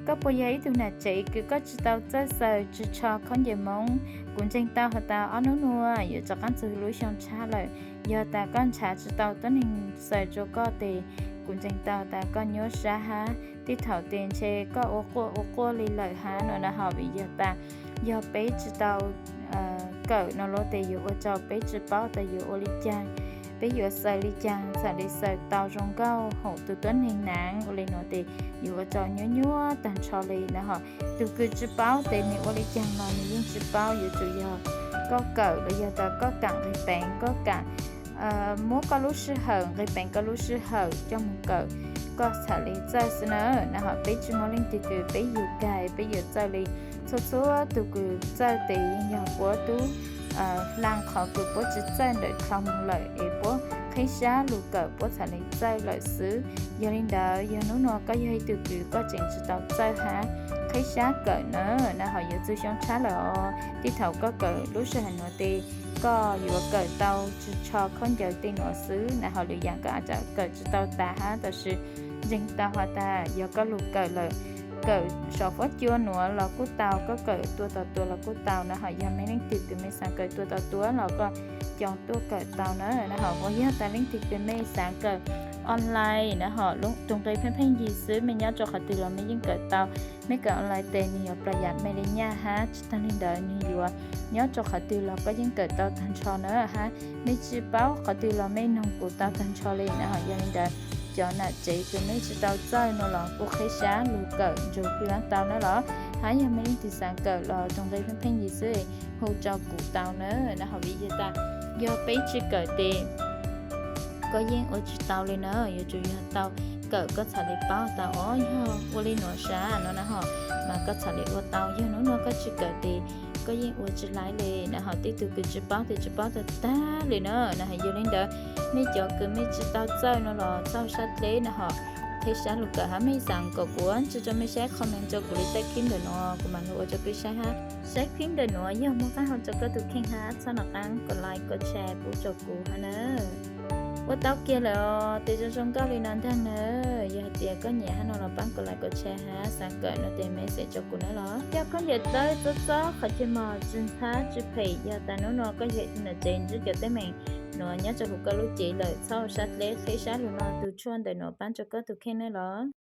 Koj puas yog ib tug nam tsev kws koj tsi tau txawj xaws tsi tsho khaub ncaws Moob? Kuv ntseeg tau has tas ob nub nuav yuav rov qaab txug lub xyoo tshab lawm. Yog tas koj nrhav tsi tau tuab neeg xaws rua koj tes, kuv ntseeg tau tas koj nyuaj sab hab. Tej thaum tes ntshe koj ua quaj ua quaj li lawm hab no na hov. Vim yog tas yog peb tsi tau kawm no lawm tes yuav ua rau peb tsi paub tas yuav ua li caag, peb yuav xaws li caag txhad li xaws tau zoo nkauj haum tug tuab neeg naav. Ua li nuav tes yuav ua rau nyuaj nyuaj taag nrho li na hov. Tug kws tsi paub tes nwg ua li caag los nwg yeej tsi paub, yuav tsum yog koj kawm los yog tas koj kaam nqeg peev, koj kaam muab koj lub sij hawm, nqeg peev koj lub sij hawm coj moog kawm, koj txhad li txawj xwb na. Na hov peb tsi muaj leej twg kws peb yug kag peb yuav txawj li. Txhua txhua tug kws txawj tes yeej yog puab tub hlaang qhov kws puab tsi txawj ntawm dlhau moog lawm es puab qheb sab lug kawm puab txhad li txawj lawm xwb. Yog li ntawd yog nub nuav koj yog ib tug kws koj tseem tsi tau txawj hab, qheb sab kawm na, na hov yuav txug xyoo tshab lawm os. Tej thaum koj kawm lub sij hawm nuav tes koj yuav kawm tau tsi tsho khaub ncaws tej nuav xwb, na hov lwm yaam koj aaj kawm tsi tau tas hab, tab sis ntseeg tau has tas yog koj lug kawm lawm, kawm saum fuab cua nuav los kuj tau, koj kawm tua tau tua los kuj tau na hov. Yog mej leej twg kws mej xaav kawm tua tau tua los koj coj tuaj kawm tau na, na hov. Yog tas leej twg kws mej xaav kawm online na hov, tug nqi pheej pheej yig xwb, mej nyob rau qhov twg los mej yeej kawm tau. Mej kawm online tes nwg yuav plas yam mej li nyaj hab, tsi taag li ntawd nwg yuav nyob rau qhov twg los koj yeej kawm tau taag nrho na hab. Mej tsi paub qhov twg los mej noog kuv tau taag nrho li na hov. Yog li ntawd cov nam tsev kws mej tsi tau txawj no los kuj qheb sab lug kawm nrug pib vaab tau na los, hab yog mej leej twg xaav kawm los tug nqi pheej pheej yig xwb, hu rau kuv tau na, na hov. Vim yog tas yog peb tsi kawm tes koj yeej ua tsi tau li na, yuav tsum yog tau kawm koj txhad li paub tas os yog ua li nuav sab no na hov, mas koj txhad li ua tau. Yog nub nuav koj tsi kawm tes koj yeej ua tsi laiv li na hov. Tej tug kws tsi paub tes tsi paub tag tag li na, na hov. Yog li ntawd mej cov kws mej tsi tau txawj no los txhob sab dleb na hov, qheb sab lug kawm hab. Mej xaav kom kuv ua tsi rau mej saib comment rau kuv li tag kis ntawm nuav kuv mam lug ua rau peb saib hab. Saib clip ntawm nuav yog muaj qaab hau rau koj tug kheej hab txhob nov qaab kos like kos share pub rau kuv hab na. Ua tau kiag lawm os, tes zoo zoo nkauj li no ntaag na. Yog hais tias koj nyam hab no los paab kos like kos share hab, xaav kawm no tes message rau kuv na los. Coj khaub ncaws txawb txob txob qhov chaw mog, tsi ntxhab tsi phem. Yog tas nub nuav koj yog ib tug nam tsev ntsib cov teeb meem nuav nyob rau huv koj lub cev lawm, txhob sab dleb, qheb sab lug no tug tshuaj ntawm nuav paab rau koj tug kheej na los.